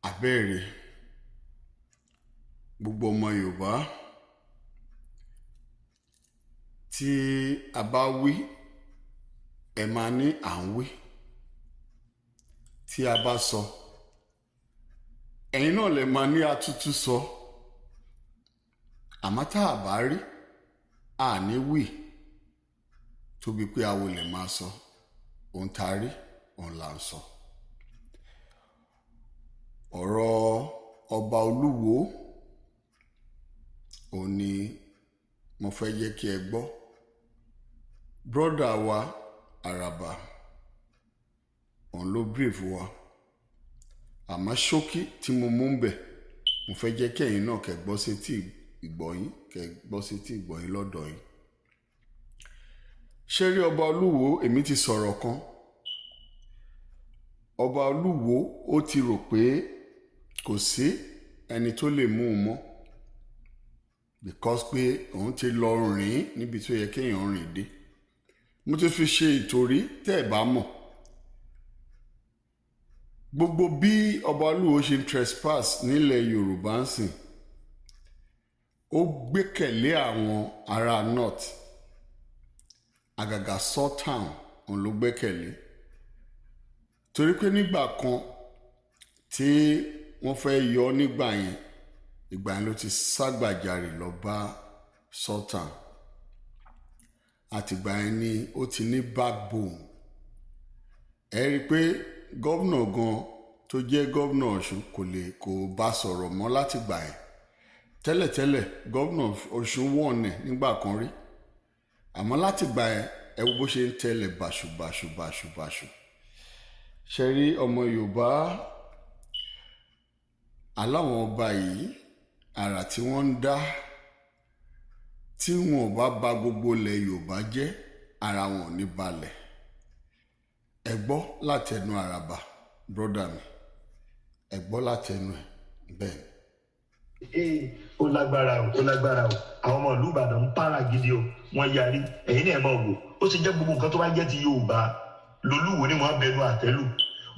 Àbẹ́ẹ̀rẹ̀, gbogbo ọmọ Yorùbá, tí a bá wí, ẹ máa ní à ń wí. Tí a bá sọ, ẹ̀yin náà lè máa ní atútù sọ. Àmọ́ tá a bá rí, a ní wí tóbi pé a wò lè máa sọ ohun tá a rí, òun là ń sọ. Ọ̀rọ̀ ọba Olúwo òun ni mo fẹ́ jẹ́ kí ẹ gbọ́. Brother wa Àràbà, òun ló brief wa, àmọ́ ṣókí tí mo mú ń bẹ̀, mo fẹ́ jẹ́ kí ẹ̀yin náà kẹ́ gbọ́ sétí ìgbọ̀yín, kẹ́ gbọ́ sétí ìgbọ̀yín lọ́dọ̀ yín. Ṣé rí ọba Olúwo, èmi ti sọ̀rọ̀ kan. Ọba Olúwo, ó ti rò pé kò sí ẹni tó lè mú un mọ́, because pé òun ti lọ rìn níbi tó yẹ kéèyàn rìn dé. Mo ti fi ṣe ìtòrí tẹ́ ẹ̀ bá mọ̀. Gbogbo bí ọba Olúwo ṣe ń trespass nílẹ̀ Yorùbá ń sìn, ó gbẹ́kẹ̀lé àwọn ará north, àgàgà Sultan, òun ló gbẹ́kẹ̀lé, torí pé nígbà kan tí wọ́n fẹ́ yọ ọ́ nígbà yẹn, ìgbà yẹn ló ti ságbàjarè lọ bá Sultan. Àtìgbà yẹn ni ó ti ní backbone. Ẹ rí i pé gómìnà gan tó jẹ́ gómìnà Ọ̀ṣun kò lè kò bá sọ̀rọ̀ mọ́ látìgbà yẹn. Tẹ́lẹ̀tẹ́lẹ̀, gómìnà Ọ̀ṣun wọ̀n ẹ̀ nígbà kan rí, àmọ́ látìgbà yẹn, ẹ wo bó ṣe ń tẹ̀lé bàṣù bàṣù bàṣù bàṣù. Ṣe rí ọmọ Yorùbá, aláwọn ọba yìí, àrà tí wọ́n ń dá, tí wọn ò bá ba gbogbo ilẹ̀ Yorùbá jẹ́, ara wọn ò ní balẹ̀. Ẹ gbọ́ látẹnu Àràbà, brother mi, ẹ gbọ́ látẹnu ẹ̀ bẹ́ẹ̀ ni. Ee, ó lágbára o, ó lágbára o. Àwọn ọmọ ìlú Ìbàdàn ń para gidi o, wọ́n yarí. Ẹ̀yin náà ẹ máa wò ó sì jẹ́ gbogbo nǹkan tó bá jẹ́ ti Yorùbá lolúwo ni wọ́n bẹnu àtẹ́lù.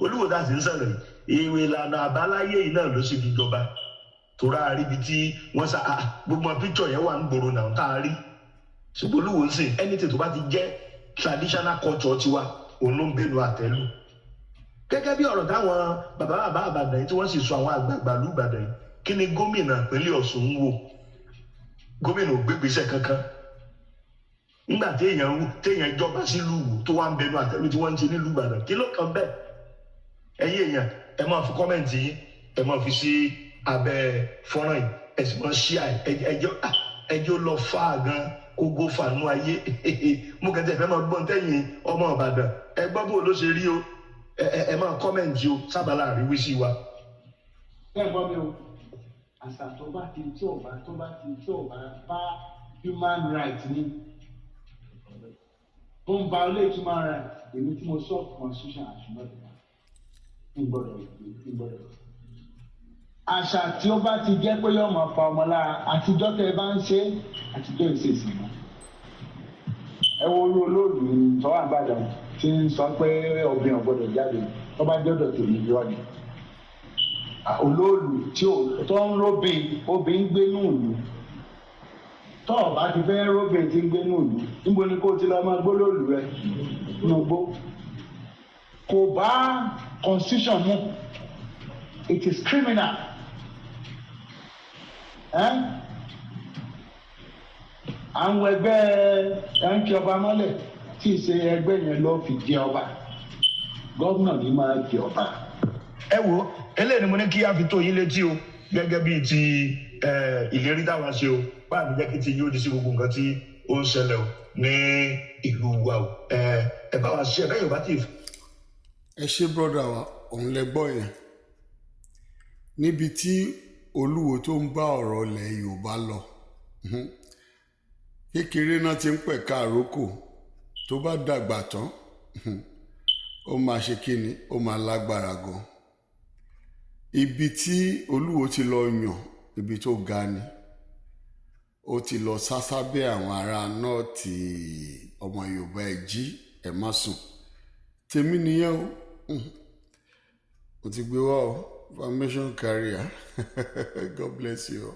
Olúwo tá a sì ń sọ̀rọ̀ yìí, ìwé ìlànà àbáláyé yìí náà ló sì fi jọba, torá àríbi tí wọ́n sá gbogbo àwọn píkṣọ̀ yẹn wà ń gbòòrò náà tá a rí. Ṣùgbọ́n olúwo ń sìn, anything tó bá ti jẹ́ traditional culture tiwa, òun ló ń bẹnu àtẹ́lù. Gẹ́gẹ́ bí ọ̀rọ̀ táwọn bàbá bàbá Àbàdàn yìí tí wọ́n sì sọ, àwọn àgbààgbà ìlú Ìbàdàn yìí, kí ni gómìnà ìpínlẹ̀ Ọ̀ṣun ń wò? Gómìnà ò gbégbèsè kankan nígbà téèyàn jọba sílùú Ìwó tó wá ń bẹnu àtẹ́lù tí wọ́n ń ṣe nílùú Ìbàdàn. Kí ló kàn bẹ́ẹ̀? Ẹ̀yin èèyàn, ẹ máa fi comment yín, ẹ máa fi sí abẹ́ fọ́nrán yìí, ẹ sì máa ṣíà. Ẹjọ́ lọ fà gan kó gó fànú ayé. Mo kàn tẹ̀ fẹ́ máa gbọ́n tẹ́yìn ọmọ Ìbàdàn, ẹ gbọ́ bó ló ṣe rí o. Ẹ máa comment o sábàlá àríwísí wa. Bẹ́ẹ̀ gbọ́ mi o, àṣà tó bá ti tí ò bá bá human right ní tó ń violate human right, èmi tí mo sọ constitution àṣùnà ń gbọ́dọ̀ ń gbọ́dọ̀. Àṣà tí ó bá ti jẹ́ pé yóò máa fa ọmọ lára, àtijọ́ tẹ́ ẹ bá ń ṣe, àtijọ́ ìṣèṣì mọ́. Ẹ wo orú olóòlù tó wà Ìbàdàn tí ń sọ pé obìnrin ò gbọ́dọ̀ jáde, tó bá jọ́dọ̀ tèmi, irọ́ ni. Olóòlù tí ò tó ń róbìn, obìnrin gbé nù ìlú, tó o bá ti fẹ́ róbìn tí ń gbé nù ìlú, níbo ni kó o ti lọ máa gbólóòlù rẹ nínú gbó? Kò bá constitution mu, it is criminal. Eh? Àwọn ẹgbẹ́ ẹ̀ ń kí ọba mọ́lẹ̀ tí ì ṣe ẹgbẹ́ yẹn ló fi jẹ ọba. Gómìnà ní máa jẹ ọba. Ẹ wo, eléyìí ni mo ní kí a fi tó yín létí o, gẹ́gẹ́ bíi ti ìlérí táwa ṣe o, báà ní jẹ́ kí ti yóò di sí gbogbo nǹkan tí ó ń ṣẹlẹ̀ o ní ìlú wa o. Ẹ bá wa ṣe ẹ bẹ́ẹ̀ yóò bá ti. Ẹ ṣé, brother wa, òun lẹ gbọ́ yẹn. Níbi tí Olúwo tó ń bá ọ̀rọ̀ ilẹ̀ Yorùbá lọ, kékeré náà ti ń pẹ̀ka àrókò, tó bá dàgbà tán, ó máa ṣe kíni, ó máa lágbára gan. Ibi tí Olúwo ti lọ yàn, ibi tó ga ni ó ti lọ sásábẹ́ àwọn ará north. Ọmọ Yorùbá, ẹ jí, ẹ má sùn. Tèmi nìyẹn o. Mo ti gbé wá o, information carrier. God bless you.